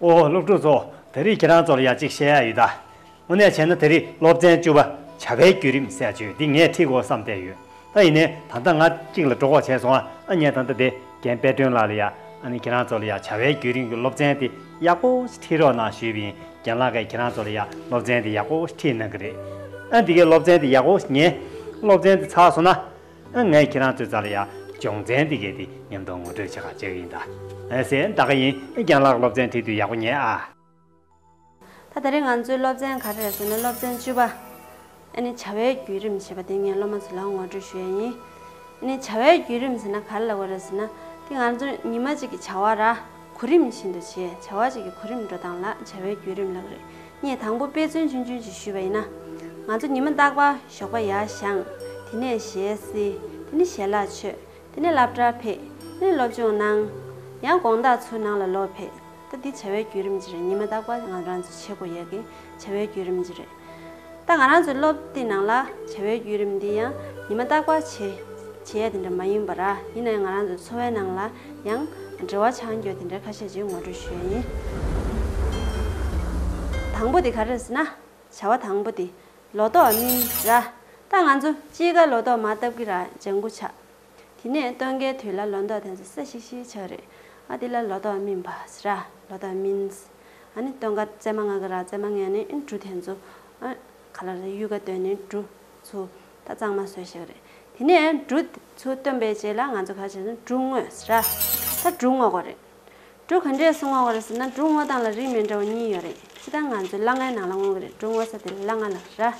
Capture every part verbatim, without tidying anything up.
ཨོ། སློབ་ཕྲུག་ཚོ། ད་རེས་ཁྱེད་རང་ཚོ་ལ་ཡ་གཅིག་བཤད་ཡ་ཡོད་ད། དངོས་གནས་བྱས་ན་ད་རེས་སློབ་ཚན་བཅུ་པ་བྱ་བའི་བརྒྱུད་རིམ་ཟེར་ཡ་ཅིག་ཡོད། འདི་ངས་ཁྲིད་དགོས་བསམ་བསྡད་ཡོད། ད་ཡིན་ནའི་ད་ལྟ་ང་གཅིག་ལ་འགྲོ་དགོས་བྱས་སོང་ཨ། ཨ་ངས་ད་ལྟ་དེ་རྒན་དཔལ་སྒྲོན་ལགས་ལ་ཡ། ཨ་ནི་ཁྱེད་རང་ཚོ་ལ་ཡ་བྱ་བའི་བརྒྱུད་རིམ་གྱི་སློབ་ཚན་དེ་ཡག་པོ་ཞིག་ཁྲིད་རོགས་གནང་ཞུས་པ་ཡིན། རྒན་ལགས་ཀྱིས་ཁྱེད་རང་ཚོ་ལ་ཡ་སློབ་ཚན་དེ་ཡག་པོ་ཞིག་ཁྲིད་གནང་གི་རེད། ཨ་འདི་གའི་སློབ་ཚན་དེ་ཡག་པོ་ཞིག་ཉན། སློབ་ཚན་དེ་ཚར་སོང་ན། ཨ་ངས་ཁྱེད་རང་ཚོའི་རྩ་ལ་ཡ་སྦྱོང་ཚན་འདི་གའི་དེ་མཉམ་དུ་ངོ་སྤྲོད་བྱེད་ག་བཅར་གི་ཡིན་ད། ཨ་ཟེར་ད་ག་ཡིན། ཨ་རྒན་ལགས་སློབ་ཚན་ཁྲིད་དུས་ཡག་པོ་ཉན་ཨ། ད་དེ་རིང་ང་ཚོའི་སློབ་ཚན་ག་རེ་རེད་ཟེར་ན་སློབ་ཚན་བཅུ་པ། ཨ་ནི་བྱ་བའི་བརྒྱུད་རིམ་ཞེས་པ་དེ་ངས་སློབ་མ་ཚོ་ལ་ངོ་སྤྲོད་ཞུ་ཡ་ཡིན། ཨ་ནི་བྱ་བའི་བརྒྱུད་རིམ་ཟེར་ན་ག་རེ་ལབ་དགོས་རེད་ཟེར་ན། དེ་ང་ཚོ་ཉི་མ་གཅིག་གི་བྱ་བ་ར། གོ་རིམ་བཞིན་དུ་བྱས། བྱ་བ་གཅིག་གི་གོ་རིམ་འགྲོ་སྟངས་ལ་བྱ་བའི་བརྒྱུད་རིམ་ལབ་རེད། ངས་དང་པོ་དཔེ་མཚོན་ཆུང་ཆུང་ཅིག་ཞུས་པ་ཡིན་ན། ང་ཚོ་ཉི་མ་རྟག་པར་ཞོགས་པ་ཡར་བཞེངས། དེ་ནས་ཞལ་བསིལ། དེ་ནས་ཞལ་ལག་མཆོད། དེ་ནས་སློབ་གྲྭར་ཕེབས། དེ་ནས་སློབ་སྦྱོང་གནང་། ཡང་དགོང་དག་ཚུར་ནང་ལ་ལོག་ཕེབས། ད་འདི་བྱ་བའི་བརྒྱུད་རིམ་ཅིག་རེད། ཉི་མ་རྟག་པར་ང་རང་ཚོ་བྱེད་དགོས་ཡས་ཀྱི་བྱ་བའི་བརྒྱུད་རིམ་ཅིག་རེད། ད་ང་རང་ཚོའི་སློབ་དེབ་ནང་ལ་བྱ་བའི་བརྒྱུད་རིམ་འདི་ཡང་ཉི་མ་རྟག་པར་བྱེད་བྱེད་ཡས་དེ་འདྲ་མ་ཡིན་པ་ར། ཡིན་ནའི་ང་རང་ཚོའི་འཚོ་བའི་ནང་ལ་ཡང་འབྲེལ་བ་ཆགས་རྒྱུ་དེ་འདྲ་ཁ་ཤས་ཅིག་ངོ་སྤྲོད་ཞུ་ཡ་ཡིན། དང་པོ་དེ་ག་རེ་རེད་ཟེར་ན། བྱ་བ་དང་པོ་དེ་ལོ་ཏོག་སྨིན་ར། ད་ང་ཚོ་དཔྱིད་ཀ་ལོ་ཏོག་མར་བཏབ་ཀྱི་ར། ལྗང་གུ་ཆགས། དེ་ནས་སྟོན་ཀའི་དུས་ལ་ལོ་ཏོག་དེ་ཚོ་སེར་ཤིག་ཤིག་ཆགས་རེད། ཨ་དེ་ལ་ལོ་ཏོག་སྨིན་པ་ཟེར་ར། ལོ་ཏོག་སྨིན། ཨ་ནི་སྟོན་ཀ་བཙས་མ་རྔ་གི་ར། བཙས་མ་རྔས་ནས་ཨ་ནི་འབྲུ་དེ་ཚོ། ཨ་ག་ལ་ར་གཡུས་ཁ་བཏོན་ནས་འབྲུ་ཚོ་ད་གཙང་མ་བཟོས་བཞག་རེད། དེ་ནས་འབྲུ་ཚོ་བཏོན་པའི་རྗེས་ལ་ང་ཚོ་ག་རེ་བྱས་ན་འབྲུ་བརྔོས་ཟེར་ར། ད་འབྲུ་བརྔོ་དགོས་རེད། འབྲུ་ག་འདྲས་སེ་བརྔོ་དགོས་རེད་ཟེར་ན། འབྲུ་བརྔོ་སྟངས་ལ་རིགས་མི་འདྲ་བ་གཉིས་ཡོད་རེད། སྤྱིར་བཏང་ང་ཚོའི་སླ་ང་ནང་ལ་བརྔོ་གི་རེད། འབྲུ་བརྔོ་ས་དེ་ལ་སླ་ང་ལབ་ར།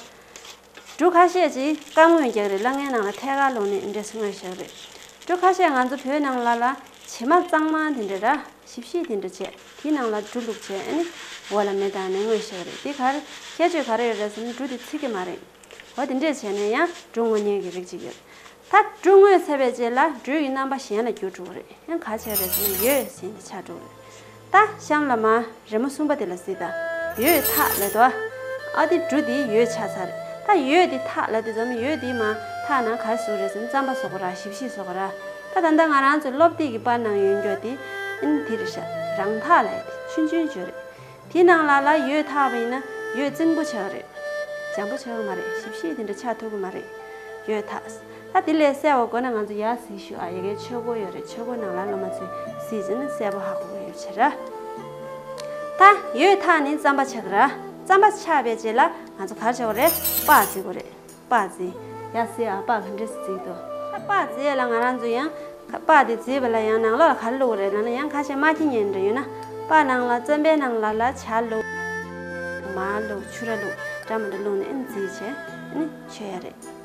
འབྲུ་ཁ་ཤས་ཅིག་སྐམ་བརྔོས་རྒྱག་རེད། སླ་ངའི་ནང་ལ་ཐད་ཀར་ལོག་ནས་འདི་འདྲས་སེ་བརྔོས་བཞག་རེད། འབྲུ་ཁ་ཤས་ང་ཚོ་བོད་ནང་ལ་ལ་བྱེ་མ་གཙང་མ་དེ་འདྲ་ར། ཞིབ་ཞིབ་དེ་འདྲ་བྱས། དེའི་ནང་ལ་འབྲུ་བླུགས་བྱས། ཨ་ནི་འོག་ལ་མེ་བཏང་ནས་བརྔོས་བཞག་རེད། དེ་གར་ཁྱད་ཆོས་ག་རེ་ཡོད་རེད་ཟེར་ན། འབྲུ་དེ་ཚིག་གི་མ་རེད། འོ་དེ་འདྲས་བྱས་ནས་ཡང་འབྲུ་བརྔོ་མཁན་གྱི་རིགས་ཅིག་ཡོད། ད་འབྲུ་བརྔོས་ཚར་བའི་རྗེས་ལ་འབྲུ་ཡི་རྣམ་པ་གཞན་ལ་འགྱུར་འགྲོ་གི་རེད། ཡང་ག་རེ་བྱས་རེད་ཟེར་ན། འོད་ཟེར་དེ་ཆགས་འགྲོ་གི་རེད། ད་གཤམ་ལ་མར་རི་མོ་གསུམ་པ་དེ་ལ་གཟིགས་དང་། འོད་འཐག་ལབ་འདུག་ཨ། ཨ་དེ་འབྲུ་དེ་འོད་ཆགས་ཚར་རེད། ད་འོད་དེ་འཐག་ལབ་དུས་ཙམ་འོད་དེ་མར་འཐག་ན་ག་རེ་བཟོ་གི་རེད་ཟེར་ན། རྩམ་པ་བཟོ་དགོས་ར། ཞིབ་ཞིབ་བཟོ་དགོས་ར། ད་ད་ལྟ་ང་རང་ཚོའི་སློབ་དེབ་ཀྱི་པར་ནང་ཡོད་རྒྱུ་དེ་ཨ་ནི་དེ་རེད་ཤག་རང་འཐག་ལབ་ཡ་དེ་ཆུང་ཆུང་ཅིག་རེད། དེའི་ནང་ལ་ལ་འོད་འཐག་པ་ཡིན་ན་འོད་རྩིང་པོ་ཆགས་རེད། འཇམ་པོ་ཆགས་ཀྱི་མ་རེད། ཞིབ་ཞིབ་དེ་འདྲ་ཆགས་ཐུབ་ཀྱི་མ་རེད། འོད་འཐག་ད་དེ་ལས་གསལ་བ་དགོས་ན་ང་ཚོ་ཡར་གཟིགས་ཤོག་ཨ། ཡ་གིའི་ཆོས་གོས་ཡོད་རེད། ཆོས་གོས་ནང་ལ་སློབ་མ་ཚོས་གཟིགས་བྱས་ན་གསལ་པོ་ཧ་གོ་གི་ཡོད་བྱས་ར། ད་འོད་འཐག་ནི་རྩམ་པ་ཆགས་ཀྱི་ར། རྩམ་པ་ཆགས་པའི་རྗེས་ལ་ང་ཚོ་ག་རེ་བྱེད་དགོས་རེད། པར་བརྫི་དགོས་རེད། པར་བརྫིས། ཡ་སི་ཨ། པར་ག་འདྲས་སེ་བརྫིས་འདུག་ད་པར་བརྫིས་ཡ་ལ་ང་རང་ཚོ་ཡང་པར་དེ་བརྫིས་པ་ལ་ཡང་ནང་ལོགས་ལ་ག་རེ་བླུགས་རེད་ལབ་ན། ཡང་ཁ་ཤས་མ་འཁྱེར་མཁན་འདྲ་ཡོད་ན། པར་ནང་ལ་རྩམ་པའི་ནང་ལ་ལ་ཇ་བླུགས། མར་བླུགས། ཕྱུར་ར་བླུགས། འདྲ་མི་འདྲ་བླུགས་ནས་ཨ་ནི་བརྫིས་བྱས་ཨ་ནི་མཆོད་ཡ་རེད།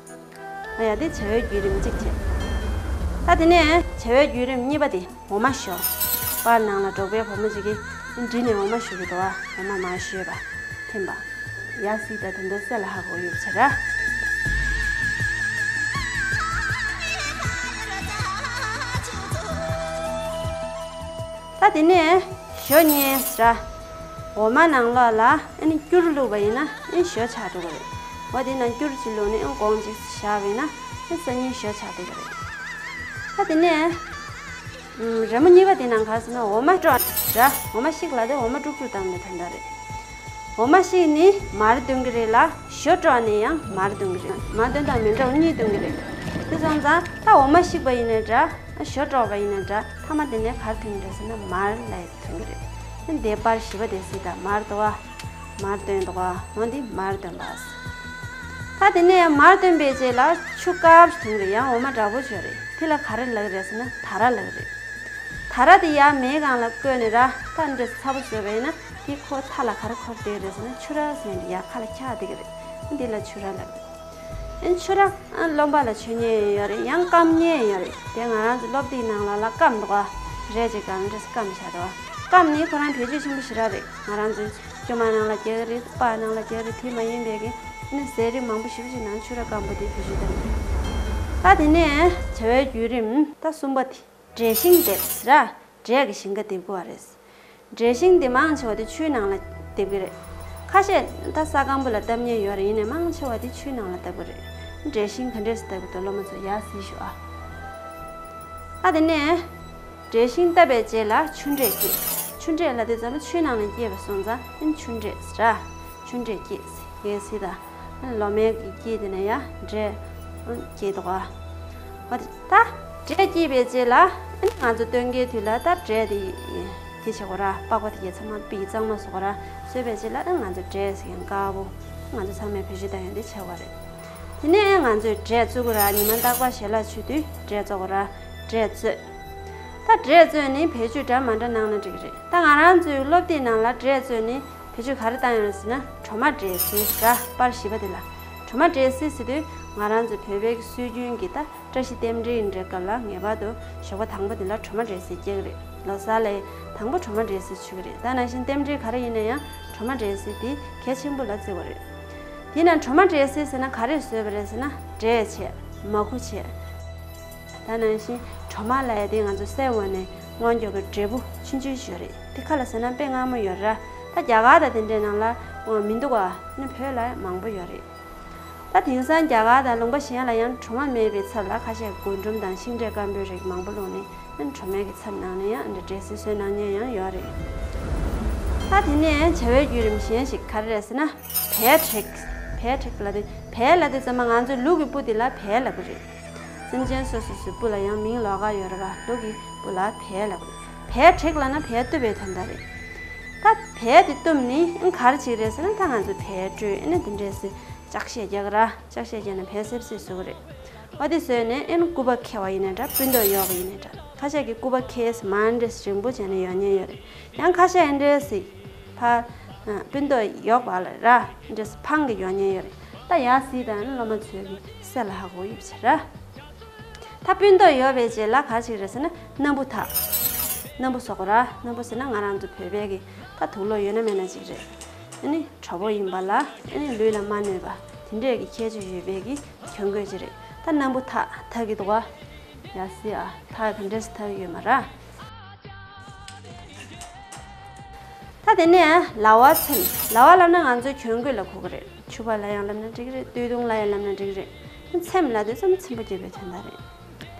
ཨ་ཡ་དེ་བྱ་བའི་བརྒྱུད་རིམ་གཅིག་བྱས། ད་དེ་ནས་བྱ་བའི་བརྒྱུད་རིམ་གཉིས་པ་དེ། འོ་མ་བཞོ། པར་ནང་ལ་འབྲོག་པའི་བུ་མོ་ཅིག་གིས་འབྲི་ནས་འོ་མ་བཞོ་གི་འདུག་ཨ། འོ་མ་མར་བཞོས་པ། འཐེན་པ། ཡ་སི་ད་དེ་ཚོ་གསལ་ལ་ཧ་གོ་ཡོད་བྱས་ར། ད་དེ་ནས་བཞོ་མཁན་ཟེར་ར། འོ་མ་ནང་ལོགས་ལ་ཨ་ནི་སྐྱུར་བླུགས་པ་ཡིན་ན་ཨ་ནི་བཞོ་ཆགས་འགྲོ་གི་རེད། འོ་དེ་ནང་སྐྱུར་ཅིག་བླུགས་ནས་ཨ་ནི་སྒོང་ཅིག་བཞག་པ་ཡིན་ན་ཨ་ནི་སང་ཉིན་བཞོ་ཆགས་བསྡད་ཀྱི་རེད། ད་དེ་ནས། ཨུམ། རི་མོ་གཉིས་པ་དེ་ནང་ག་རེ་ཟེར་ན། འོ་མ་དཀྲོག་ར། འོ་མ་བཤིག་ལབ་དེ་འོ་མ་དཀྲུག་དཀྲུག་བཏང་ནས་ད་ལྟ་རེད། འོ་མ་བཤིག་ནི་མར་འདོན་གྱི་རེད་ལ། བཞོ་དཀྲོག་ནི་ཡང་མར་འདོན་གྱི་རེད། མར་འདོན་སྟངས་མི་འདྲ་བ་གཉིས་འདོན་གྱི་རེད། དེ་སོང་ཙང་ད་འོ་མ་བཤིག་པ་ཡིན་ནའི་འདྲ། བཞོ་དཀྲོག་པ་ཡིན་ནའི་འདྲ། མཐའ་མ་དེ་ནས་ག་རེ་ཐོན་གྱི་རེད་ཟེར་ན། མར་ལབ་ཡ་དེ་ཐོན་གྱི་རེད། འདི་པར་བཞི་པ་དེ་གཟིགས་དང་། མར་འདུག་བ། མར་འདོན་འདུག་བ། འོ་འདི་མར་འདོན་པ། ད་དེ་ནས་མར་འདོན་པའི་རྗེས་ལ་ཆུ་དཀར་པོ་ཞིག་འཐུང་གི་རེད། ཡང་འོ་མ་འདྲ་པོ་ཞིག་ཡོད་རེད། དེ་ལ་ག་རེ་ལབ་ཀྱི་རེད་ཟེར་ན། དར་ར་ལབ་ཀྱི་རེད། དར་ར་དེ་ཡར་མེའི་སྒང་ལ་བརྐོས་ནས་ར། ད་འདྲ་ཚ་པོ་བཟོས་པ་ཡིན་ན་དེ་ཁོ་མཐའ་ལ་ག་རེ་འཁོར་བསྡད་ཀྱི་རེད་ཟེར་ན། ཆུ་ར་ཟེར་ནས་ཡར་ཁ་ལ་འཁྱག་བསྡད་ཀྱི་རེད། འདི་ལ་ཆུ་ར་ལབ་ཀྱི་རེད། ཨ་ནི་ཆུ་ར་ཨ་རློན་པ་ལ་མཆོད་མཁན་ཡོད་རེད། ཡང་སྐམ་མཁན་ཡོད་རེད། དེ་ང་རང་ཚོ་སློབ་དེབ་ནང་ལ་ལ་སྐམ་འདུག་ག་རས་ཅིག་གང་འདྲ་སེ་སྐམ་བཞག་འདུག་ག་སྐམ་ནི་ཁོ་རང་བེད་སྤྱོད་ཆེན་པོ་ཞེ་དྲག་རེད། ང་རང་ཚོའི་སྐྱོ་མ་ནང་ལ་རྒྱག་གི་རེད། པར་ནང་ལ་རྒྱག་གི་རེད། དེ་མ་ཡིན་པའི་གི་ཨ་ནི་ཟས་རིགས་མང་པོ་ཞེ་པོ་ཅིག་ནང་ཆུ་ར་སྐམ་པོ་དེ་བེད་སྤྱོད་གཏོང་གི་རེད། ད་དེ་ནས་བྱ་བའི་བརྒྱུད་རིམ་ད་གསུམ་པ་དེ། འབྲས་ཞིང་འདེབས་ཟེར་ར། འབྲས་ཀྱི་ཞིང་ཁ་འདེབས་དགོས་པ་རེད། འབྲས་ཞིང་འདི་མང་ཆེ་བ་དེ་ཆུའི་ནང་ལ་འདེབས་ཀྱི་རེད། ཁ་ཤས་ད་ས་སྐམ་པོ་ལ་བཏབ་མཁན་ཡོད་རེད། ཡིན་ནའི་མང་ཆེ་བ་དེ་ཆུའི་ནང་ལ་བཏབ་ཀྱི་རེད། འབྲས་ཞིང་ག་འདྲས་སེ་བཏབ་ཀྱི་འདུག་སློབ་མ་ཚོ་ཡར་གཟིགས་ཤོག་ཨ། ཨ་དེ་ནས། འབྲས་ཞིང་བཏབ་པའི་རྗེས་ལ་ཆུ་འབྲས་སྐྱེས། ཆུ་འབྲས་ལབ་དུས་ཙམ་པ་ཆུའི་ནང་ནས་སྐྱེས་པ་སོང་ཙང་ཨ་ནི་ཆུ་འབྲས་ཟེར་ར། ཆུ་འབྲས་སྐྱེས་ཟེར་ཡས་ཟེར་ད། ཨ་ནི་ལོ་མའི་གི་སྐྱེས་དེ་ནས་ཡ་འབྲས་སྐྱེས་འདུག་ག་འོ་དེ་ད་འབྲས་སྐྱེས་པའི་རྗེས་ལ་ཨ་ནི་ང་ཚོ་སྟོན་ཀའི་དུས་ལ་ད་འབྲས་དེ་དེ་བྱེད་དགོས་ར། པགས་པ་དེ་གས་ཚང་མ་ཕྱིས་གཙང་མ་བཟོ་དགོས་ར། བཟོས་པའི་རྗེས་ལ་ཨ་ནི་ང་ཚོ་འབྲས་ཟེར་མཁན་དཀར་པོ་ང་ཚོ་ཚང་མས་བེད་སྤྱོད་བཏང་ཡག་དེ་བྱེད་དགོས་རེད། དེ་ནས་ཨ་ནི་ང་ཚོས་འབྲས་བཙོ་དགོས་ར། ཉི་མ་རྟག་པར་ཞལ་ལག་མཆོད་དུས་འབྲས་བཙོ་དགོས་ར། འབྲས་བཙོས། ད་འབྲས་བཙོས་ནི་བེད་སྤྱོད་འདྲ་མི་འདྲ་གནང་ན་འགྲིག་གི་རེད། ད་ང་རང་ཚོའི་སློབ་དེབ་ནང་ལ་འབྲས་བཙོས་ནི་བེད་སྤྱོད་ག་རེ་བཏང་ཡོད་རེད་ཟེར་ན། གྲོ་མ་འབྲས་སིལ་ར། པར་བཞི་པ་དེ་ལ་གྲོ་མ་འབྲས་སིལ་ཟེར་དུས་ང་རང་ཚོའི་བོད་པའི་གི་སྲོལ་རྒྱུན་གྱི་ད་བཀྲ་ཤིས་རྟེན་འབྲེལ་འདྲའི་སྐབས་ལ་ངེས་པར་དུ་ཞོགས་པ་དང་པོ་དེ་ལ་གྲོ་མ་འབྲས་སིལ་སྐྱེལ་གི་རེད། ལོ་གསར་ལ་དང་པོ་གྲོ་མ་འབྲས་སིལ་མཆོད་གི་རེད། ད་ནང་བཞིན་རྟེན་འབྲེལ་ག་རེ་ཡིན་ན་ཡང་གྲོ་མ་འབྲས་སིལ་དེ་གལ་ཆེན་པོ་ལ་བརྩི་བ་རེད། དེས་ན་གྲོ་མ་འབྲས་སིལ་ཟེར་ན་ག་རེ་བཟོས་པ་རེད་ཟེར་ན། འབྲས་བྱས། མར་ཁུ་བྱས། ད་ནང་བཞིན་གྲོ་མ་ལབ་ཡ་དེ་ང་ཚོ་སའི་འོག་ནས་སྔོ་འགྱུར་གྱི་འབྲས་བུ་ཆུང་ཆུང་ཞིག་ཡོད་རེད། དེ་ག་ལ་ཟེར་ན་དཔེ་མངར་མོ་ཡོད་ར། ད་རྒྱ་གར་དང་དེ་འདྲའི་ནང་ལ་མི་འདུག་ག་ཨ་ནི་བོད་ལ་མང་པོ་ཡོད་རེད། ད་དེང་སང་རྒྱ་གར་དང་ལུང་པ་གཞན་ལ་ཡང་གྲོ་མ་མེད་པའི་ཚབ་ལ་ཁ་ཤས་རྒུན་འབྲུམ་དང་ཤིང་འབྲས་སྐམ་པོའི་རིགས་མང་པོ་བླུགས་ནས་ཨ་ནི་གྲོ་མའི་གི་ཚབ་ནང་ནས་ཡང་འབྲས་སིལ་བཟོས་གནང་མཁན་ཡང་ཡོད་རེད། ད་དེ་ནས་བྱ་བའི་བརྒྱུད་རིམ་གཞན་ཞིག་ག་རེ་རེད་ཟེར་ན། བལ་བྲེག་བལ་བྲེག་ལབ་དུས་བལ་ལབ་དུས་ཙམ་པ་ང་ཚོའི་ལུག་གི་སྤུ་དེ་ལ་བལ་ལབ་ཀྱི་རེད། སེམས་ཅན་སོ་སོ་སོའི་སྤུ་ལ་ཡང་མིང་ལོགས་ཀ་ཡོད་རེད་པ། ལུག་གི་སྤུ་ལ་བལ་ལབ་ཀྱི་རེད། བལ་བྲེག་ལབ་ན་བལ་གཏུབ་པའི་དོན་དག་རེད། ད་བལ་དེ་གཏུབ་ནི་ཨ་ག་རེ་བྱེད་ཀྱི་རེད་ཟེར་ན། ད་ང་ཚོ་བལ་བཀྲུས་ཨ་ནི་དེ་འདྲས་སེ་ལྕགས་ཤད་རྒྱག་གི་ར། ལྕགས་ཤད་རྒྱག་ནས་བལ་སེབ་སེབ་བཟོ་གི་རེད། འོ་དེ་བཟོས་ནས་ཨ་ནི་སྐུད་པ་འཁེལ་བ་ཡིན་ནའི་འདྲ། སྤུ་མདོག་གཡོག་པ་ཡིན་ནའི་འདྲ། ཁ་ཤས་ཀྱིས་སྐུད་པ་འཁེལ་ཟེར་མར་འདྲས་རིང་པོ་བྱས་ནས་ཡོང་མཁན་ཡོད་རེད། ཡང་ཁ་ཤས་ཨ་འདྲས་སེ་ཕར་སྤུ་མདོག་གཡོག་པ་ལ་ར་འདྲས་འཕང་གི་ཡོང་མཁན་ཡོད་རེད། ད་ཡ་སི་དང་ཨ་ནི་སློབ་མ་ཚོས་ཀྱིས་གསལ་ལ་ཧ་གོ་ཡོད་པ་བྱས་ར། ད་སྤུ་མདོག་ཡོད་པའི་རྗེས་ལ་ག་རེ་བྱེད་ཀྱི་རེད་ཟེར་ན། སྣམ་བུ་འཐག་སྣམ་བུ་བཟོ་དགོས་ར། སྣམ་བུ་ཟེར་ན་ང་རང་ཚོ་བོད་པའི་གི་ད་དུག་ལོག་ཡོད་ན་མེད་ན་ཅིག་རེད། ཨ་ནི་གྲོགས་པོ་ཡིན་པ་ལ་ཨ་ནི་ལུས་ལ་མ་གནོད་པ་དེ་འདྲས་ཀྱི་ཁྱད་ཆོས་ཡོད་པའི་གི་གྱོན་གོས་ཅིག་རེད། ད་སྣམ་བུ་འཐག་འཐག་གི་འདུག་ག་ཡ་སི་ཨ་འཐག་ག་འདྲས་སེ་འཐག་གི་ཡོད་མ་ར། ད་དེ་ནས་ལྭ་བ་ཚེམ། ལྭ་བ་ལབ་ན་ང་ཚོའི་གྱོན་གོས་ལ་གོ་གི་རེད། ཕྱུ་པ་ལ་ཡང་ལབ་ན་འགྲིག་གི་རེད། སྟོད་ཐུང་ལ་ཡང་ལབ་ན་འགྲིག་གི་རེད། ཚེམ་ལབ་དུས་ཙམ་ཚེམ་པ་རྒྱབ་པའི་དོན་དག་རེད།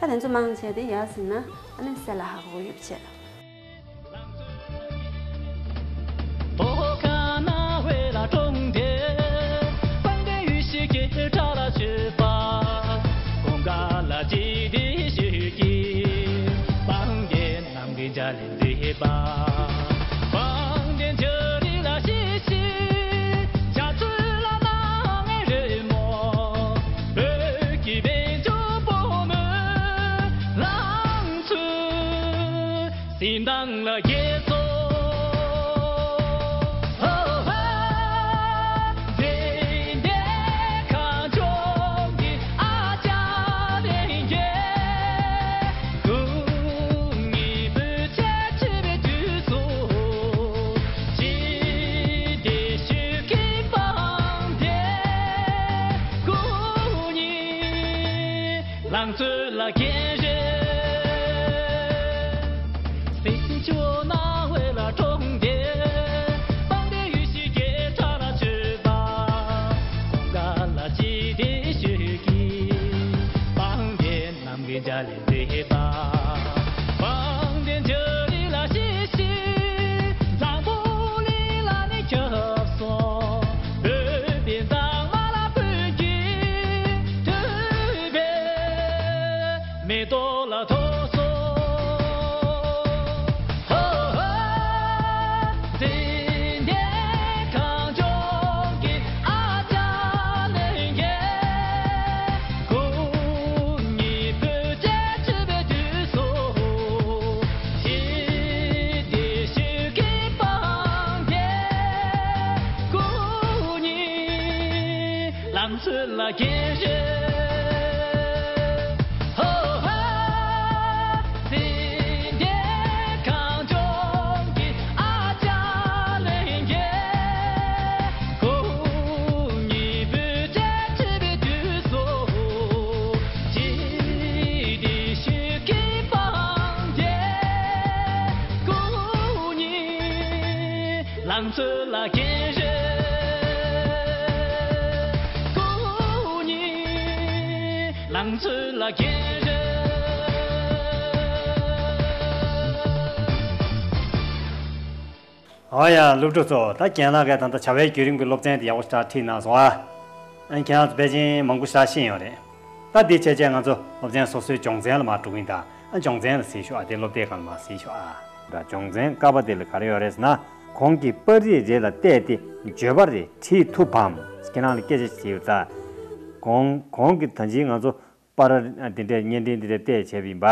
ད་དེ་ཚོ་མང་ཆེ་དེ་ཡ་ཟེར་ན་ཨ་ནི་གསལ་ལ་ཧ་གོ་ཡོད་པ་བྱས། ཨོ་ཡ། སློབ་ཕྲུག་ཚོ། ད་རྒན་ལགས་ཀྱིས་ད་ལྟ་བྱ་བའི་བརྒྱུད་རིམ་གྱི་སློབ་ཚན་དེ་ཡག་པོ་ཞེ་དྲག་ཁྲིད་གནང་སོང་ཨ། ཨ་ནི་ཁྱེད་རང་ཚོ་ཕལ་ཆེར་མང་པོ་ཞེ་དྲག་ཤེས་ཡོད་རེད། ད་འདི་བྱས་རྗེས་ང་ཚོ་སློབ་ཚན་སོ་སོའི་སྦྱོང་ཚན་ལ་མར་འགྲོ་གི་ཡིན་ད། ཨ་སྦྱོང་ཚན་ལ་གཟིགས་ཤོག་ཨ། དེ་སློབ་དེབ་སྒང་ལ་མར་གཟིགས་ཤོག་ཨ། ད་སྦྱོང་ཚན་ཀ་པ་དེ་ལ་ག་རེ་ཡོད་རེད་ཟེར་ན། གོང་གི་པར་རིས་རེ་ལ་བལྟས་ཏེ་བརྗོད་པ་རེ་བྲིས་ཐུབ་བམ། ཁྱེད་རང་ལ་སྐད་ཆ་ཞིག་དྲིས་ཡོད་ད། གོང་གོང་གི་ད་ཅི་ང་ཚོ་པར་འདི་འདྲས་བརྙན་འཕྲིན་འདི་འདྲས་བལྟས་བྱས་པ་ཡིན་པ།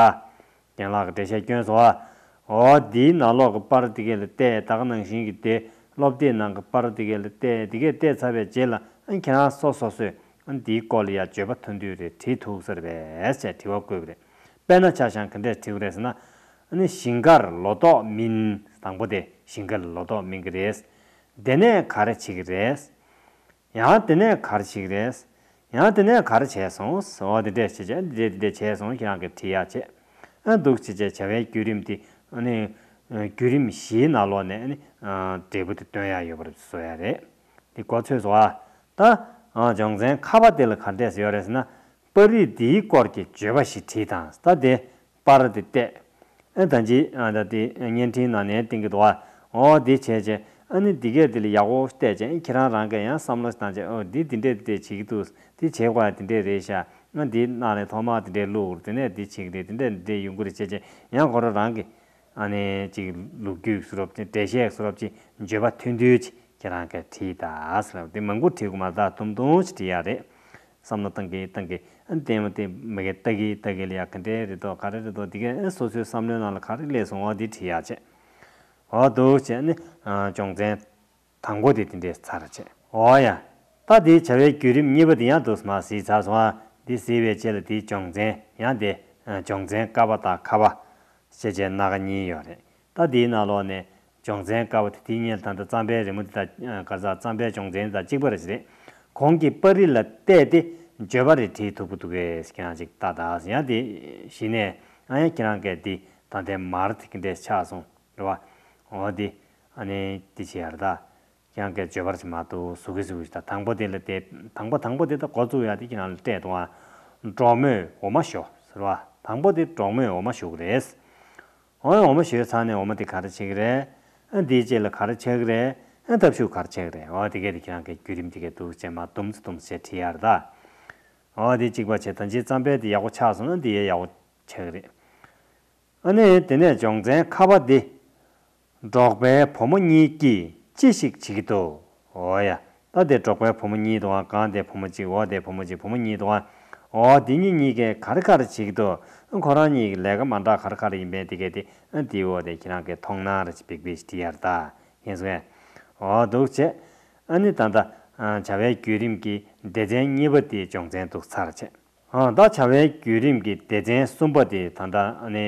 རྒན་ལགས་ཀྱིས་འགྲེལ་བཤད་བསྐྱོན་སོང་ཨ། འོ་འདིའི་ནང་ལོགས་ཀྱི་པར་འདི་གས་ལ་བལྟས། ད་ག་ནང་བཞིན་གྱི་དེ་སློབ་དེབ་ནང་གི་པར་འདི་གས་ལ་བལྟས། འདི་གས་བལྟས་ཚར་བའི་རྗེས་ལ་ཨ་ཁྱེད་རང་སོ་སོ་སོས་ཨ་འདིའི་སྐོར་ལ་ཡ་བརྗོད་པ་ཐུང་ཐུང་རེ་བྲིས་ཐུབ་ས་རེད་པས་ཅེས་དྲི་བ་བཀོད་པ་རེད། དཔེར་ན་ཆ་བཞག་ག་འདྲས་བྲིས་པ་རེད་ཟེར་ན། ཨ་ནི་ཞིང་ཁར་ལོ་ཏོག་སྨིན། དང་པོ་དེ་ཞིང་ཁར་ལོ་ཏོག་སྨིན་གྱི་རེད། དེ་ནས་ག་རེ་བྱེད་ཀྱི་རེད། ཡང་དེ་ནས་ག་རེ་བྱེད་ཀྱི་རེད། ཡང་དེ་ནས་ག་རེ་བྱས་སོང་། འོ་དེ་འདྲས་བྱས་བྱས་འདི་འདྲས་འདི་འདྲས་བྱས་སོང་ཁྱེད་རང་གིས་བྲིས་ཡག་བྱས། ཨ་འདུག་བྱས་བྱས་བྱ་བའི་བརྒྱུད་རིམ་དེ་ཨ་ནི་བརྒྱུད་རིམ་བཞིའི་ནང་ལོགས་ནས་ཨ་ནི་འབྲས་བུ་དེ་སྟོན་ཡག་ཡོད་པར་བཟོ་ཡག་རེད། འདི་གོ་ཚོད་སོང་ཨ། ད་སྦྱོང་ཚན་ཁ་པ་དེ་ལ་ག་འདྲས་ཡོད་རེད་ཟེར་ན། པར་རིས་འདིའི་སྐོར་གྱི་བརྗོད་པ་ཞིག་བྲིས་དང་། ད་དེ་པར་དེ་བལྟས། ཨ་ད་ཅི་ཨ་ད་དེ་བརྙན་འཕྲིན་ནང་ནས་བསྟན་གྱི་འདུག་ཨ། འོ་འདི་བྱས་བྱས་ཨ་ནི་འདི་གས་འདི་ལ་ཡག་པོ་བལྟས་བྱས་ཁྱེད་རང་རང་གིས་ཡང་བསམ་བློ་བཏང་བྱས། འོ་འདི་འདི་འདྲས་འདི་འདྲས་བྱེད་ཀྱི་འདུག་འདི་བྱེད་དགོས་ཡ་འདི་འདྲས་རེད་ཤག་ང་འདི་ནང་ནས་ཐོག་མར་འདི་འདྲས་བླུགས། དེ་ནས་འདི་བྱེད་ཀྱི་རེད། འདི་འདྲས་འདི་འདྲས་ཡོང་གི་རེད་བྱས་བྱས་ཡང་ཁོ་རང་རང་གིས་ཨ་ནི་ཅིག་ལོ་རྒྱུས་བཟོ་འདྲ་པོ་ཅིག་འགྲེལ་བཤད་བཟོ་འདྲ་པོ་ཅིག་བརྗོད་པ་ཐུང་ཐུང་ཅིག་ཁྱེད་རང་གིས་བྲིས་ད་ཟེར་ལབ། དེ་མང་པོ་བྲིས་དགོས་མ་རེད། ད་ཐུང་ཐུང་ཅིག་བྲིས་ཡག་རེད། བསམ་བློ་བཏང་གི་བཏང་གི་ཨ་ནི་ལྟད་མོ་དེ་མ་གི་ལྟ་གི་ལྟ་གི་ལ་ཡ་ག་འདྲས་རེད་དོ་ག་རེ་རེད་དོ། དེ་གས་ཨ་སོ་སོའི་བསམ་བློའི་ནང་ལ་ག་རེ་སླེབས་སོང་། འོ་དེ་བྲིས་ཡག་བྱས། འོ་འདུག་བྱས་ནི་ཨ་སྦྱོང་ཚན་དང་པོ་དེ་དེ་འདྲས་ཚར་བྱས། འོ་ཡ། ད་དེ་བྱ་བའི་བརྒྱུད་རིམ་གཉིས་པ་དེ་ཡང་འདུག་མར་གཟིགས་ཚར་སོང་ཨ། འདི་གཟིགས་པའི་རྗེས་ལ་དེའི་སྦྱོང་ཚན་ཡང་དེ་ཨ་སྦྱོང་ཚན་ཀ་པ་དང་ཁ་པ་ཞེས་བྱས་སྣ་ཁ་གཉིས་ཡོད་རེད། ད་དེའི་ནང་ལོགས་ནས་སྦྱོང་ཚན་ཀ་པ་དེ་དེའི་སྔོན་ལ་ད་ལྟ་རྩམ་པའི་རི་མོ་དེ་དང་ག་རེ་ཟ། རྩམ་པའི་སྦྱོང་ཚན་དེ་དང་གཅིག་པ་རེད་ཟེར་རེད། གོང་གི་པར་རིས་ལ་བལྟས་ཏེ་བརྗོད་པ་རེ་བྲིས་ཐུབ་ཀྱི་འདུག་གས་ཀྱང་ཅིག་ལྟ་དང་། ཡང་དེ་གཞི་ནས་ཨ་ཡང་ཁྱེད་རང་གིས་དེ་ད་ལྟའི་མར་དེ་གི་འདྲས་ཆགས་སོང་རེད་བ། འོ་དེ་ཨ་ནི་དེ་བྱེད་ཡར་ད། ཁྱེད་རང་གིས་བརྗོད་པ་རེ་མ་འདུག་ཟུག་གི་ཟུག་གི་ད་དང་པོ་དེ་ལ་དེ་དང་པོ་དང་པོ་དེ་ད་འགོ་བཙུགས་ཡག་དེ་ཁྱེད་རང་ལ་སྤྲད་འདུག་ཨ། གྲོགས་མོས་འོ་མ་ཞོ་ཟེར་བ། དང་པོ་དེ་གྲོགས་མོས་འོ་མ་ཞོ་གི་རེད། འོ་འོ་མ་ཞོས་ཚར་ནས་འོ་མ་དེ་ག་རེ་བྱེད་ཀྱི་རེད། ཨ་འདིའི་རྗེས་ལ་ག་རེ་ཆགས་ཀྱི་རེད། ཨ་འཐབ་ཤུགས་ག་རེ་ཆགས་ཀྱི་རེད། འོ་དེ་གས་དེ་ཁྱེད་རང་གིས་བརྒྱུད་རིམ་དེ་གས་འདུག་བྱས་མར་དུམ་ཙམ་དུམ་ཙམ་བྱས་བྲིས་ཡར་ད། འོ་དེ་གཅིག་པ་བྱས། ད་ཅི་རྩམ་པའི་དེ་ཡག་པོ་ཆགས་སོང་ན་འདི་ཡས་ཡག་པོ་ཆགས་ཀྱི་རེད། ཨ་ནི་དེ་ནས་སྦྱོང་ཚན་ཁ་པ་འདི། འབྲོག་པའི་བུ་མོ་གཉིས་ཀྱིས་ཅི་ཞིག་བྱེད་ཀྱི་འདུག་འོ་ཡ། ད་དེ་འབྲོག་པའི་བུ་མོ་གཉིས་འདུག་ཨ། གང་དེ་བུ་མོ་གཅིག་འོ་དེ་བུ་མོ་གཅིག་བུ་མོ་གཉིས་འདུག་ཨ། འོ་དེ་གཉིས་གཉིས་ཀས་ག་རེ་ག་རེ་བྱེད་ཀྱི་འདུག་ཁོ་རང་གཉིས་ཀྱི་ལས་ཀ་མ་འདྲ་ག་རེ་ག་རེ་ཡིན་པས་དེ་གས་དེ་ཨ་དེའི་འོག་དེ་ཁྱེད་རང་གིས་མཐོང་སྣང་རེ་ཅིག་བིག་བིག་ཅིག་བྲིས་ཡར་ད། ཡིན་སོང་ངས། འོ་འདུག་བྱས། ཨ་ནི་ད་ལྟ་ཨ་བྱ་བའི་བརྒྱུད་རིམ་གྱི་སྡེ་ཚན་གཉིས་པ་དེའི་སྦྱོང་ཚན་འདུག་ཚར་བྱས། ཨ་ད་བྱ་བའི་བརྒྱུད་རིམ་གྱི་སྡེ་ཚན་གསུམ་པ་དེ་ད་ལྟ་ཨ་ནི་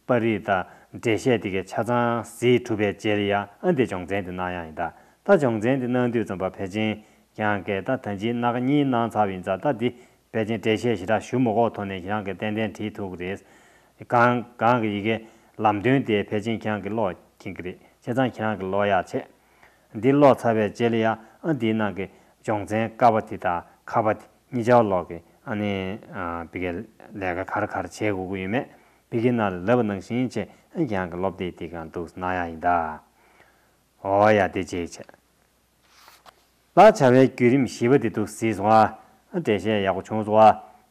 པར་རིས་དང་འགྲེལ་བཤད་དེ་གའི་ཆ་ཚང་གཟིགས་གྲུབ་པའི་རྗེས་ལ་ཡ་ཨ་འདི་སྦྱོང་ཚན་དེ་གནང་ཡག་ཡིན་ད། ད་སྦྱོང་ཚན་དེ་གནང་དུས་ཙམ་པ་ཕལ་ཆེར་ཁྱེད་རང་གིས་ད་ད་ཅི་སྣ་ཁ་གཉིས་གནང་ཚར་བ་ཡིན་ཙང་། ད་འདི་ཕལ་ཆེར་འགྲེལ་བཤད་ཞེ་དྲག་ཞུ་མི་དགོས་ཐོག་ནས་ཁྱེད་རང་གིས་ཏན་ཏན་བྲིས་ཐུབ་ཀྱི་རེད། གང་གང་གི་ཡི་གེ་ལམ་སྟོན་དེ་ཕལ་ཆེར་ཁྱེད་རང་གིས་ཀློག་མཁྱེན་གྱི་རེད། བྱས་ཙང་ཁྱེད་རང་གིས་ཀློག་ཡག་བྱས། འདི་ཀློག་ཚར་བའི་རྗེས་ལ་ཡ་ཨ་འདིའི་ནང་གི་སྦྱོང་ཚན་ཀ་པ་དེ་དང་ཁ་པ་དེ་གཉིས་ཆར་ལོག་གི་ཨ་ནི་ཨ་བི་གའི་ལས་ཀ་ག་རེ་ག་རེ་བྱེད་དགོས་ཀྱི་ཡོད་མེད། བི་གའི་ནང་ལ་ལབ་པ་ནང་བཞིན་བྱས་ཨ་ཁྱེད་རང་གི་སློབ་དེབ་དེ་གང་འདུག་གནང་ཡག་ཡིན་ད། འོ་ཡ་དེ་བྱས་བྱས། ད་བྱ་བའི་བརྒྱུད་རིམ་བཞི་པ་དེ་འདུག་གཟིགས་སོང་ཨ། འགྲེལ་བཤད་ཡག་པོ་བྱུང་སོང་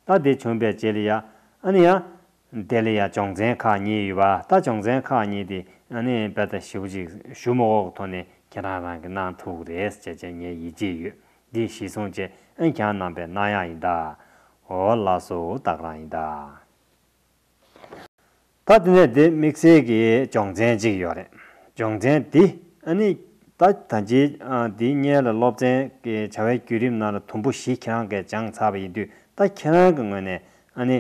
ཨ། ད་དེ་བྱུང་པའི་རྗེས་ལ་ཡ་ཨ་ནི་ཡ། དེ་ལ་ཡ་སྦྱོང་ཚན་ཁག་གཉིས་ཡོད་པ། ད་སྦྱོང་ཚན་ཁག་གཉིས་དེ་ཨ་ནི་དཔེ་ད་ཞིབ་པོ་ཅིག་ཞུ་མི་དགོས་ཐོག་ནས་ཁྱེད་རང་རང་གིས་གནང་ཐུབ་ཀྱི་རེད་ཅེས་བྱས་ངས་ཡིད་ཆེས་ཡོད། འདི་གཞིར་བཟུང་བྱས་ཨ་ཁྱེད་རང་རྣམ་པས་གནང་ཡག་ཡིན་ད། འོ་ལགས་སོ། ད་ག་རང་ཡིན་ད། ད་དེ་ནས་དེ་དམིགས་བསལ་གྱི་སྦྱོང་ཚན་གཅིག་ཡོད་རེད། སྦྱོང་ཚན་འདི་ཨ་ནི་ད་ད་ཅི་ཨ་འདིའི་སྔོན་ལ་སློབ་ཚན་གྱི་བྱ་བའི་བརྒྱུད་རིམ་ནང་ལ་དུམ་བུ་བཞི་ཁྱེད་རང་གིས་སྦྱངས་ཚར་བ་ཡིན་དུས། ད་ཁྱེད་རང་གི་ངོས་ནས་ཨ་ནི་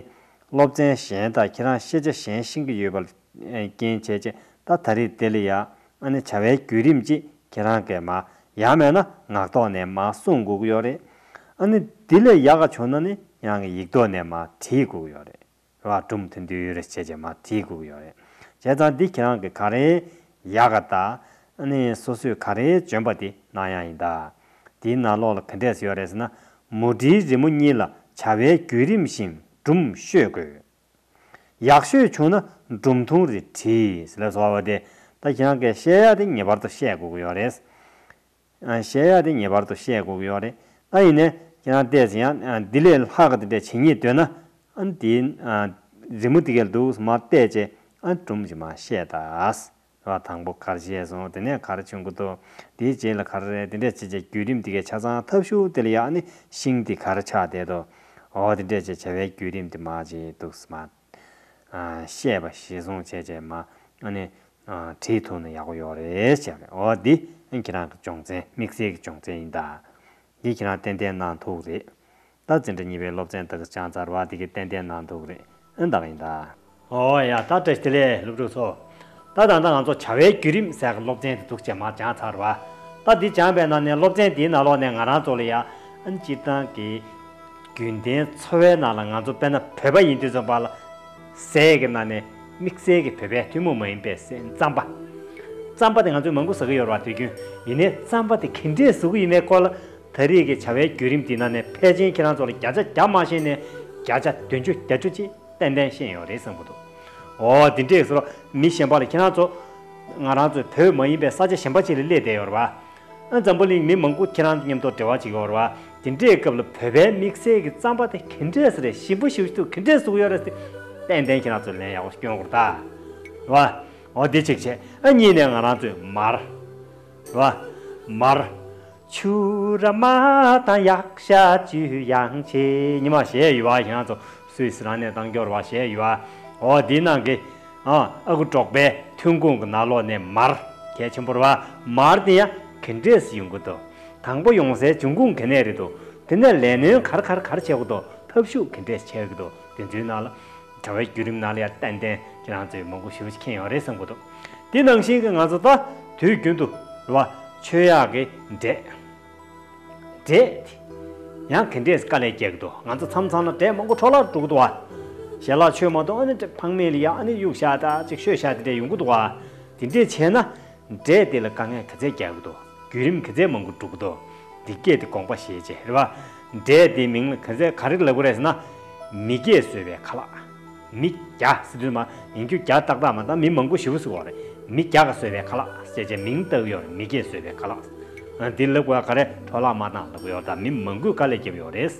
སློབ་ཚན་གཞན་དང་ཁྱེད་རང་ཤེས་བྱ་གཞན་ཤེས་ཀྱི་ཡོད་པ་རྐྱེན་བྱས་བྱས། ད་ད་རེས་དེ་ལ་ཡ་ཨ་ནི་བྱ་བའི་བརྒྱུད་རིམ་གཅིག་ཁྱེད་རང་གིས་མར་ཡང་མེད་ན་ངག་ཐོག་ནས་མར་གསུང་དགོས་ཀྱི་ཡོད་རེད། ཨ་ནི་འདི་ལས་ཡག་ག་བྱུང་ན་ནི་ཁྱེད་རང་གིས་ཡིག་ཐོག་ནས་མར་བྲིས་དགོས་ཀྱི་ཡོད་རེད། རེད་བ། སྒྲུང་ཐུང་ཐུང་རེ་བྱས་བྱས་མར་བྲིས་དགོས་ཀྱི་ཡོད་རེད། བྱས་ཙང་འདི་ཁྱེད་རང་གིས་ག་རེ་ཡག་ག་དང་ཨ་ནི་སོ་སོས་ག་རེ་འཇོན་པ་དེ་གནང་ཡག་ཡིན་ད། དེའི་ནང་ལོགས་ལ་ག་འདྲས་ཡོད་རེད་ཟེར་ན། མུ་འབྲེལ་རི་མོ་གཉིས་ལ་བྱ་བའི་བརྒྱུད་རིམ་བཞིན་སྒྲུང་ཤོད་དགོས། ཡག་ཤོས་བྱུང་ན་སྒྲུང་ཐུང་རེ་བྲིས་ཟེར་ལབ་སོང་བ་དེ། ད་ ད་ཁྱེད་རང་གིས་བཤད་ཡ་དེ་ངེས་པར་དུ་བཤད་དགོས་ཀྱི་ཡོད་རེད། ཨ། བཤད་ཡ་དེ་ངེས་པར་དུ་བཤད་དགོས་ཀྱི་ཡོད་རེད། ད་ཡིན་ནའི་ཁྱེད་རང་བལྟས་ཟིན་ཡང་། ཨ། འདི་ལས་ལྷག་གི་དེ་འདྲས་བྱེད་སྙིང་འདོད་ན། ཨ། འདི། ཨ། རི་མོ་དེ་གས་འདུག་མར་བལྟས་བྱས། ཨ། སྒྲུང་ཞིག་མར་བཤད་ད། རེད་བ། དང་པོ་ག་རེ་བཤད་སོང་། དེ་ནས་ག་རེ་བྱུང་གི་འདུག་དེའི་རྗེས་ལ་ག་རེ་རེད། དེ་འདྲས་བྱས་བྱས་བརྒྱུད་རིམ་དེ་གས་ཆ་ཚང་ཐབས་ཤུགས་དེ་ལ་ཡ། ཨ་ནི་ཤིང་དེ་ག་རེ་ཆགས་བསྡད་འདུག་འོ་དེ་འདྲས་བྱས་བྱ་བའི་བརྒྱུད་རིམ་དེ་མར་བྱས་འདུག་མར། ཨ། བཤད་པ་གཞིར་བཟུང་བྱས་བྱས་མར། ཨ་ནི། ཨ། བྲིས་ཐུབ་ན་ཡག་པོ་ཡོད་རེད་བྱས་པ་རེད། འོ་འདི་ཨ་ཁྱེད་རང་གི་སྦྱོང་ཚན། དམིགས་བསལ་གྱི་སྦྱོང་ཚན་ཡིན་ད། འདི་ཁྱེད་རང་ཏན་ཏན་གནང་ཐུབ་རེད། ད་འཛིན་གྲྭ་གཉིས་པའི་སློབ་ཚན་ད་ག་སྦྱངས་ཚར་བ་འདི་གས་ཏན་ཏན་གནང་ཐུབ་རེད། ཨ། ད་ག་ཡིན་ད། ཨོ་ཡ། ད་བཀྲ་ཤིས་བདེ་ལེགས་སློབ་ཕྲུག་ཚོ། ད་ད་ལྟ་ང་ཚོ་བྱ་བའི་བརྒྱུད་རིམ་ཟེར་གྱི་སློབ་ཚན་དེ་འདུག་བྱས་མར་སྦྱངས་ཚར་བ། ད་འདི་སྦྱངས་པའི་ནང་ནས། སློབ་ཚན་འདིའི་ནང་ལོགས་ནས་ང་རང་ཚོ་ལ་ཡ། ཨ། སྤྱིར་བཏང་གི་རྒྱུན་ལྡན་འཚོ་བའི་ནང་ལ་ང་ཚོ་དཔེར་ན་བོད་པ་ཡིན་དུས་ཙམ་པ་ལ། ཟས་ཀྱི་ནང་ནས་དམིགས་བསལ་གྱི་བོད་པའི་ཐུན་མོང་མ་ཡིན་པའི་ཟས། རྩམ་པ། རྩམ་པ་དེ་ང་ཚོས་མང་པོ་ཟ་གི་ཡོད་རེད་བ། དུས་རྒྱུན། ཡིན་ནའི་རྩམ་པ་དེ་ག་འདྲས་བཟོ་གི་ཡིན་མིན་སྐོར་ལ། ད་རེས་ཀྱི་བྱ་བའི་བརྒྱུད་རིམ་འདི་ནང་ནས་ཕལ་ཆེར་ཁྱེད་རང་ཚོ་ལ་བརྒྱ་ཆ་བརྒྱ་མ་ཤེས་ནའི་བརྒྱ་ཆ་བདུན་ཅུ་བརྒྱད་ཅུ་ཅིག་ཏན་ཏན་ཤེས་ཡོད་རེད་བསམ་གྱི་འདུག་འོ་དེ་འདྲས་བཟོ་ར། མི་གཞན་པ་ལ། ཁྱེད་རང་ཚོ། ང་རང་ཚོ་བོད་མ་ཡིན་པའི་ས་ཆ་གཞན་པ་ཅིག་ལ་སླེབས་བསྡད་ཡོད་རེད་བ། ཨ། འཛམ་བུ་གླིང་མི་མང་པོ་ཁྱེད་རང་མཉམ་དུ་འབྲེལ་བ་བྱེད་ཀྱི་ཡོད་རེད་བ། དེ་འདྲའི་སྐབས་ལ་བོད་པའི་དམིགས་བསལ་གྱི་རྩམ་པ་དེ་ག་འདྲས་རེད། ཞིམ་པོ་ཞེ་པོ་ཅིག་འདུག་ག་འདྲས་བཟོ་གི་ཡོད་རེད་ཟེར། ཏན་ཏན་ཁྱེད་རང་ཚོས་ལན་ཡག་པོ་སྐྱོན་དགོས་རེད་ད། རེད་བ། འོ་དེ་གཅིག་བྱས། ཨ། གཉིས་ནས་ང་རང་ཚོས་མར། རེད་བ། མར། ཆུ་ར་མ་དང་ཡག་ཤ་བཅུད་ཡང་ཆེ། ཉི་མ་ཞེས་ཡོད་བ། ཁྱེད་རང་ཚོ་སུད་སི་རང་ནས་བཏང་རྒྱུ་རེད་བ། ཞེས་ཡོད་བ། འོ་དེའི་ནང་གི། ཨ། ཨ་ཁུ་འབྲོག་པའི་ཐོན་ཁུངས་ཀྱི་ནང་ལོགས་ནས་མར་གལ་ཆེན་པོ་རེད་བ། མར་དེ་ཡང་ག་འདྲས་ཡོང་གི་འདུག་དང་པོ་ཡོང་སའི་འབྱུང་ཁུངས་ག་ནས་རེད་འདུག་དེ་ནས་ལས་སྣོན་ག་རེ་ག་རེ་ག་རེ་བྱེད་དགོས་འདུག་ཐབས་ཤུགས་ག་འདྲས་བྱེད་ཀྱི་འདུག་དེ་ཚོའི་ནང་ལ། བྱ་བའི་བརྒྱུད་རིམ་ནང་ལ་ཡ་ཏན་ཏན་ཁྱེད་རང་ཚོས་མང་པོ་ཞེ་པོ་ཅིག་མཁྱེན་ཡོད་རེད་བསམ་གྱི་འདུག་དེ་ནང་བཞིན་གྱི་ང་ཚོ་ད་དུས་རྒྱུན་དུ་རེད་བ། མཆོད་ཡག་གི་འབྲས། འབྲས་དེ་ཡང་ག་འདྲས་དཀའ་ལས་རྒྱག་གི་འདུག་ང་ཚོ་མཚམས་མཚམས་ལ་འབྲས་མང་པོ་འཕྲོ་བརླག་འགྲོ་གི་འདུག་བ། ཞལ་ལག་མཆོད་མ་ཐུབ། ཨ་ནི་འབྲས་ཕངས་མེད་ལ་ཡ། ཨ་ནི་གཡུག་བཞག་ད་ཅིག་བཤོས་བཞག་དེ་འདྲས་ཡོང་གི་འདུག་བ། དེ་འདྲས་བྱས་ན། འབྲས་དེ་ལ་དཀའ་ངལ་ག་ཚད་རྒྱག་གི་འདུག་བརྒྱུད་རིམ་ག་ཚད་མང་པོ་འགྲོ་གི་འདུག་འདི་སྐད་དེ་དགོངས་པ་བཞེས་བྱས། རེད་བ། འབྲས་དེའི་མིང་ལ་ག་ཚད་ག་རེ་ལབ་དགོས་རེད་ཟེར་ན། མི་བརྒྱས་བཟོས་པའི་ཁ་ལག་མི་བརྒྱ་ཟེར་དུས་མ་ཡིན་རྒྱུ་བརྒྱ་ཏག་ཏག་མ། ད་མི་མང་པོ་ཞེ་པོ་ཟེར་བ་རེད། མི་བརྒྱ་ག་བཟོས་པའི་ཁ་ལག་ཟེར་བྱས་མིང་བཏགས་ཡོད་རེད། མི་བརྒྱས་བཟོས་པའི་ཁ་ལག་འདི་ལབ་དགོས་ག་རེ། འཕྲོ་བརླག་མ་བཏང་ལབ་དགོས་ཡོད་རེད། ད་མི་མང་པོས་དཀའ་ལས་བརྒྱབ་ཡོད་རེད།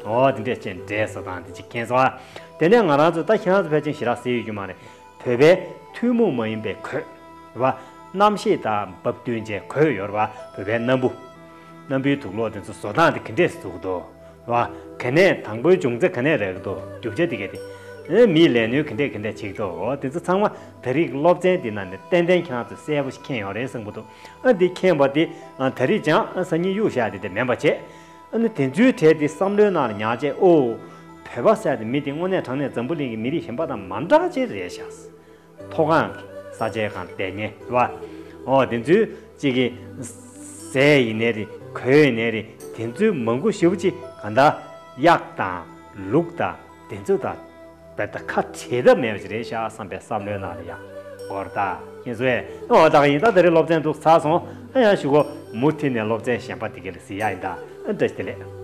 འོ་དེ་འདྲས་བྱས་འབྲས་ཟ་སྟངས་དེ་གཅིག་མཁྱེན་སོང་ཨ། དེ་ནས་ང་རང་ཚོ། ད་ཁྱེད་རང་ཚོ་ཕལ་ཆེར་ཞེ་དྲག་གཟིགས་ཡོད་རྒྱུ་མ་རེད། བོད་པའི་ཐུན་མོང་མ་ཡིན་པའི་གོས། རེད་བ། གནམ་གཤིས་དང་འབབ་བསྟུན་བྱས་གོས་ཡོད་རེད་བ། བོད་པའི་སྣམ་བུ། སྣམ་བུའི་དུག་སློག་དེ་ཚོ་བཟོ་སྟངས་དེ་ག་འདྲས་བཟོ་གི་འདུག་རེད་བ། ག་ནས། དང་པོའི་འབྱུང་རྩ་ག་ནས་རག་གི་འདུག་རྒྱུ་ཆ་དེ་ག་དེ། ཨེ། མིས་ལས་སྣོན་ག་འདྲས་ག་འདྲས་བྱེད་ཀྱི་འདུག་འོ་དེ་ཚོ་ཚང་མ་ད་རེས་ཀྱི་སློབ་ཚན་འདི་ནང་ནས་ཏན་ཏན་ཁྱེད་རང་ཚོས་གསལ་པོ་ཞིག་མཁྱེན་ཡོད་རེད་བསམ་གྱི་འདུག་ཨ། འདི་མཁྱེན་པ་དེ། ཨ། ད་རེས་སྦྱངས། ཨ། སང་ཉིན་གཡུག་བཞག་དེ་དེ་མིན་པ་བྱས། ཨ་ནི་དེ་ཚོའི་གྲས་དེ་བསམ་བློའི་ནང་ལ་ཉར་བྱས། ཨོ། བོད་པ་ཟེར་དེ་མི་དེ་དངོས་གནས་དྲང་གནས་འཛམ་བུ་གླིང་གི་མི་རིགས་གཞན་པ་དང་མ་འདྲ་ཅིག་རེད་ཤག་མཐོ་སྒང་གི་ས་ཆའི་སྒང་བསྡད་མཁན་རེད་བ། ཨོ། དེ་ཚོའི་གཅིག་གི་ཟས་ཡིན་ནའི་རེད། གོས་ཡིན་ནའི་རེད། དེ་ཚོའི་མང་པོ་ཞེ་པོ་ཅིག་གང་ལྟར་གཡག་དང་ལུག་དང་དེ་ཚོ་དང་རྦད་དེ་ཁ་བྲལ་ཐབས་མེད་པ་ཅིག་རེད་ཤག་བསམ་པའི་བསམ་བློའི་ནང་ལ་ཡ། འོ་རེད་ད། མཁྱེན་སོང་ངས། འོ་ད་ག་ཡིན། ད་དེ་རིང་སློབ་ཚན་འདུག་ཚར་སོང་། ཨ། ཡང་གཞུག་གུ་མུ་མཐུད་ནས་སློབ་ཚན་གཞན་པ་དེ་ག་ལ་གཟིགས་ཡག་ཡིན་ད། ཨ། བཀྲ་ཤིས་བདེ་ལེགས།